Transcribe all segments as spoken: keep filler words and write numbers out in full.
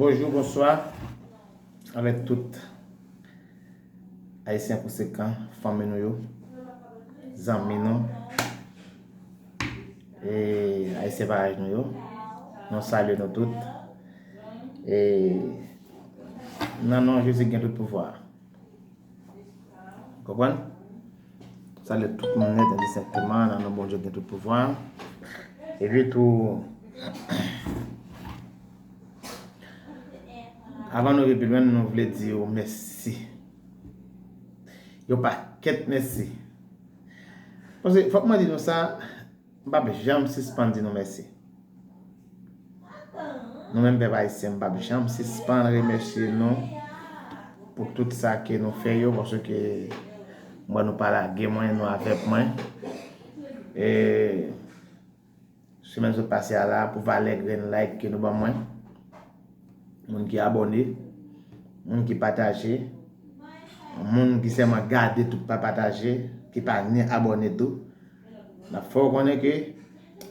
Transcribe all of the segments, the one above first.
Bonjou, bonswa avèk tout Ayisyen konsekan, fanmi nou yo, zanmi nou, e Ayisyen parèy nou yo. Nou salye nou tout. E nan non Jezi ki gen tout pouvwa. Konprann? Salye tout moun nèt, endistenkteman, nan non Bondye ki gen tout pouvwa. Epi tou, avan nou rive pi lwen, nou vle di yo mèsi. Yon pakèt mèsi. Paske fòk mwen di nou sa, m p ap janm sispann di nou mèsi. Nou menm pèp ayisyen, m p ap janm sispann remèsye nou pou tout sa ke nou fè yo, paske m wè nou pa lage mwen, nou avèk mwen. E semèn sot pase a la, pou valè grenn like ke nou ban mwen, moun ki abòne, moun ki pataje, moun ki sèlman gade tou, pa pataje, ki pa ni abòne tou, n ap fè w konnen ke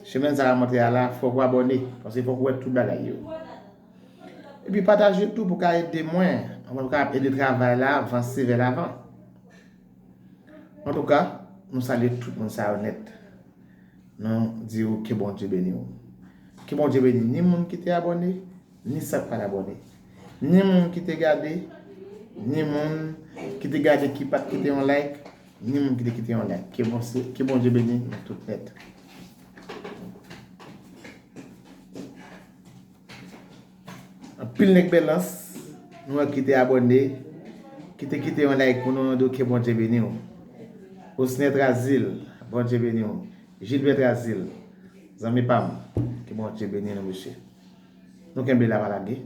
semèn sa a montre a la, fòk w abòne, paske fòk w wè tout bagay yo. Epi pataje tou pou ka ede mwen, pou ka ede travay la vanse vè lavan. Antouka, nou salye tout moun sa yo nèt. Nou di w ke Bondye beni w. Ke Bondye beni ni moun ki te abòne, ni sa k pa t abòne. Ni moun ki te gade, ni moun ki te gade ki pa t kite yon like, ni moun ki te kite yon like. Ke Bondye, ke Bondye beni nou tout nèt. Anpil nèg Bèlans, nou wè ki te abòne, ki te kite yon like pou nou, nou di w ke Bondye beni w. Osner Trazil, Bondye beni w. Gilbert Trazil, zanmi pa m, ke Bondye beni nou, mesye. Nou kenbe la, pa lage.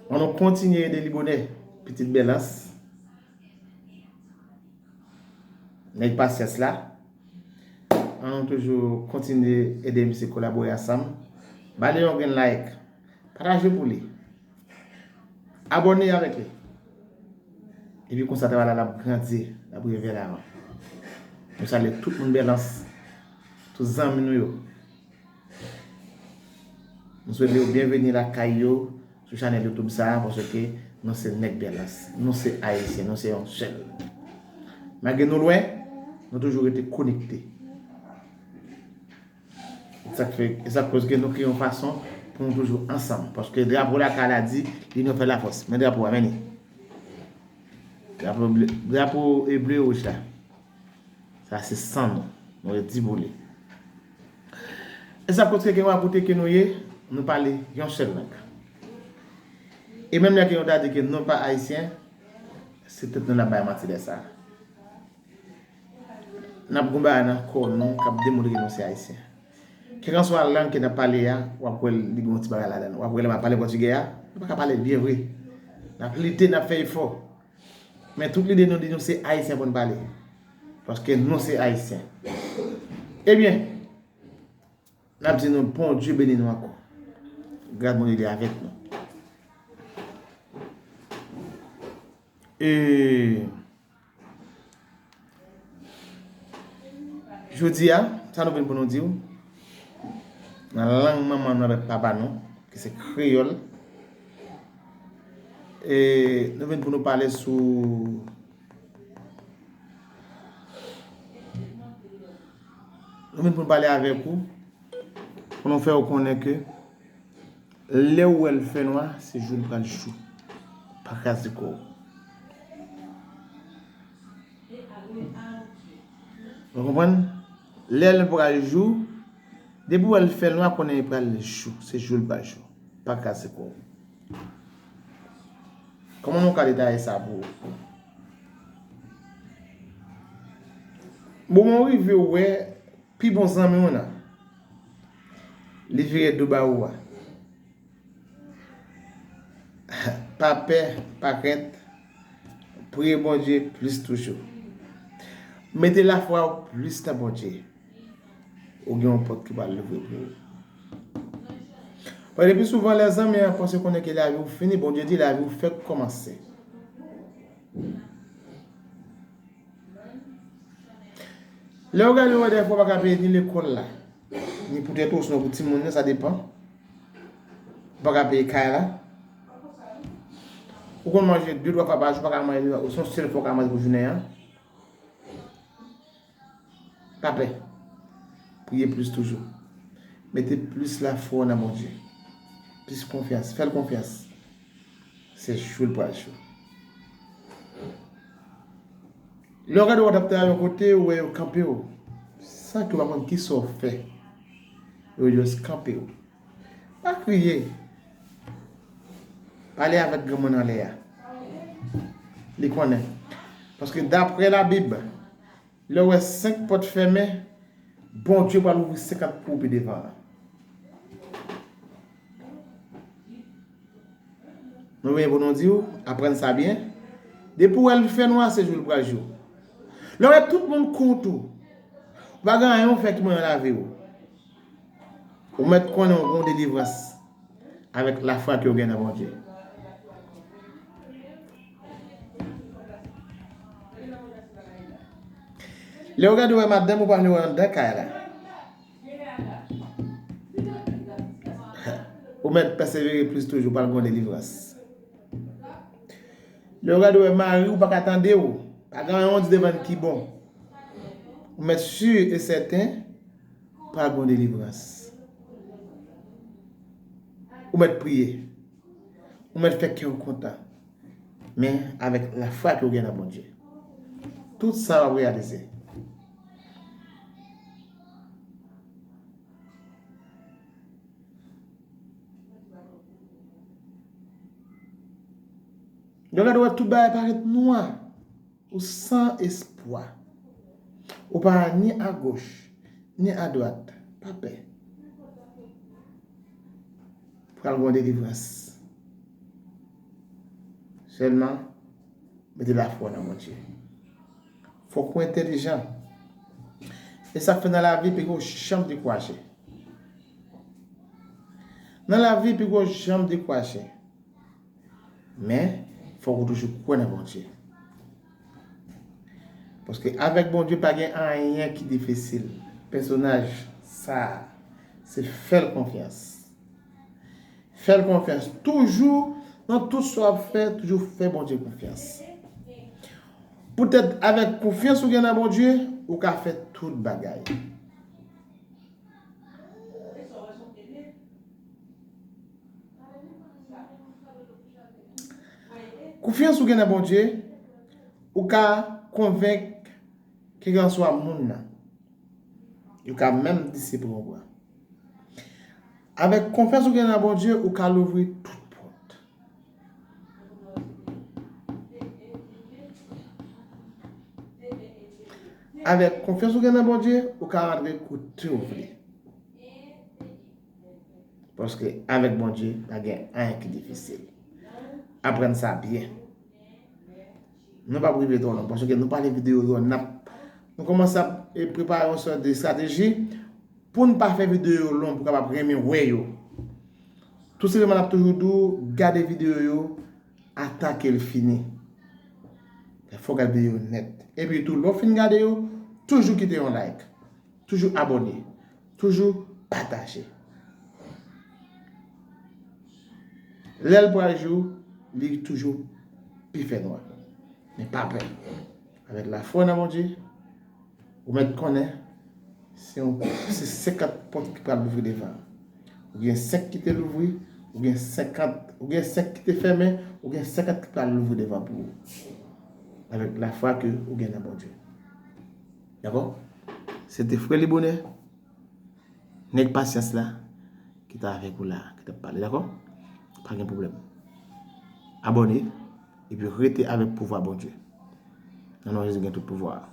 An nou kontinye ede Libonè, pitit Bèlans. Nèg pasyans la. An nou toujou kontinye ede misye kolabore ansanm. Ba li yon grenn like. Pataje pou li. Abòne avèk li. Epi konsa travay la l ap grandi, l ap rive vè lavan. Nou salye tout moun Bèlans, tout zanmi nou yo. M swete yo byenveni lakay yo sou chanèl YouTube sa a, paske nou se nèg Bèlans, nou se Ayisyen, nou se yon sèl. Malgre nou lwen, nou toujou rete konekte. E sa k fè, e sa k koz ke nou kreye yon fason pou nou toujou ansanm. Paske drapo lakay la di, linyon fè lafòs. Men drapo a, men li. Drapo ble, drapo e ble e wouj la. Sa se san nou. Nou redi pou li. E sa kote ke nou a kote ke nou ye, nou pale yon sèl lang. E menm lè ke nou ta di ke nou pa ayisyen, se tèt nou n ap bay manti lè sa a. N ap gon bagay nan kò nou k ap demontre ke nou se ayisyen. Kèlkanswa lang ke n ap pale a, w ap wè li gon ti bagay ladan l. W ap wè lè m ap pale pòtigè a, nou pa ka pale l byen vre. N ap lite, n ap fè efò. Men tout lide nou di nou se ayisyen pou n pale. Paske nou se ayisyen. Ebyen, n ap di nou Bondye beni nou ankò. Gras Bondye li avèk nou. E jodi a, sa nou vin pou nou di w, nan lang manman nou avèk papa nou, ki se kreyòl, e nou vin pou nou pale sou, nou vin pou nou pale avèk ou, pou nou fè w konnen ke lè w wè l fè nwa, se jou l pral jou. Pa kraze kò w. Ou konprann? Lè l pral jou, depi w wè l fè nwa, konnen l pral jou. Se jou l pral jou. Pa kraze kò w. Kòman nou ka detaye sa pou ou? Bon, mwen rive wè pi bon zanmi w nan. Li vire do ba ou a. Pa pè, pa krent. Priye Bondye plis toujou. Mete lafwa w plis nan Bondye. Ou gen yon pòt ki pral louvri pou ou. Paske le pi souvan, lè zanmi an panse konnen ke lavi w fini, Bondye di lavi w fèk kòmanse. Lè w gade, w wè dèfwa w pa ka peye ni lekòl la, ni pou tèt ou, sinon pou timoun nan, sa depann. Ou pa ka peye kay la, Ou konn manje de twa fwa pa jou, pa ka manje, se yon sèl fwa ou ka manje pou jounen an. Pa pè. Priye plis toujou. Mete plis lafwa nan Bondye. Plis konfyans. Fè l konfyans. Se jou l pral jou. Lè w gade w ap travay yon kote, ou wè yo kanpe w. San ke w pa konn kisa w fè. Yo just kanpe w. Pa kriye. Pale avèk granmoun anlè a. Li konnen. Paske daprè Labib, lè w wè senk pòt fèmen, Bondye pral ouvri senkant pou ou pi devan an. Nou gen pou nou di w, aprann sa byen. Depi w wè l fè nwa, se jou l pral jou. Lè w wè tout moun kont ou, ou pa gen anyen w fè ki mwen nan lavi w. Ou mèt konnen w gen yon delivrans avèk lafwa ke w gen nan Bondye. Lè w gade w wè madanm ou pa vle wè anndan kay la. Ou mèt pèsevere plis toujou, pral gen yon delivrans. Lè w gade w wè mari w pa ka tande w, pa gen anyen w di devan l ki bon. Ou mèt si e sèten, pral gen yon delivrans. Ou mèt priye. Ou mèt fè kè w kontan. Men avèk lafwa ke w gen nan Bondye. Tout sa w ap reyalize. Lè w gade w wè tout bagay parèt nwa. Ou san espwa. Ou pa ni agoch, ni adwat. Pa pè. Pral gen yon delivrans. Sèlman, mete lafwa w nan Bondye. Fòk ou entèlijan. E sa k fè nan lavi, piko janm dekouraje. Nan lavi, piko janm dekouraje. Men, fòk ou toujou kwè nan Bondye. Paske avèk Bondye, pa gen anyen ki difisil. Pèsonaj sa a, se fè l konfyans. Fè l konfyans. Toujou, nan tout sa w ap fè, toujou fè Bondye konfyans. Poutèt avèk konfyans ou gen nan Bondye, ou ka fè tout bagay. Konfyans ou gen nan Bondye, ou ka konvenk kèlkanswa moun nan. Ou ka menm di se pran w pran. Avèk konfyans ou gen nan Bondye, ou ka louvri tout pòt. Avèk konfyans ou gen nan Bondye, ou ka rantre kote w vle. Paske avèk Bondye, pa gen anyen ki difisil. Aprann sa byen. Nou p ap rive twò long, paske nou pale videyo yo, n ap, nou kòmanse ap, e, prepare yon sòt de estrateji pou n pa fè videyo yo long, pou kapab renmen wè yo. Tou senpleman, n ap toujou di w, gade videyo yo, ata ke l fini. Fò w gade videyo yo nèt. Epi tou, lè w fin gade yo, toujou kite yon like. Toujou abòne. Toujou pataje. Lè l pral jou, li toujou pi fè nwa. Men pa pè. Avèk lafwa nan Bondye, ou mèt konnen se yon, se senkant pòt ki pral louvri devan. Ou gen senk ki te louvri, ou gen senkant, ou gen senk ki te fèmen, ou gen senkant ki pral louvri devan pou ou. Avèk lafwa ke ou gen nan Bondye. Dakò? Se te Frè Libonè, nèg pasyans la, ki t avèk ou la, ki t ap pale, dakò? Pa gen pwoblèm. Abòne, epi rete avèk pouvwa Bondye. Nan non Jezi gen tout pouvwa a.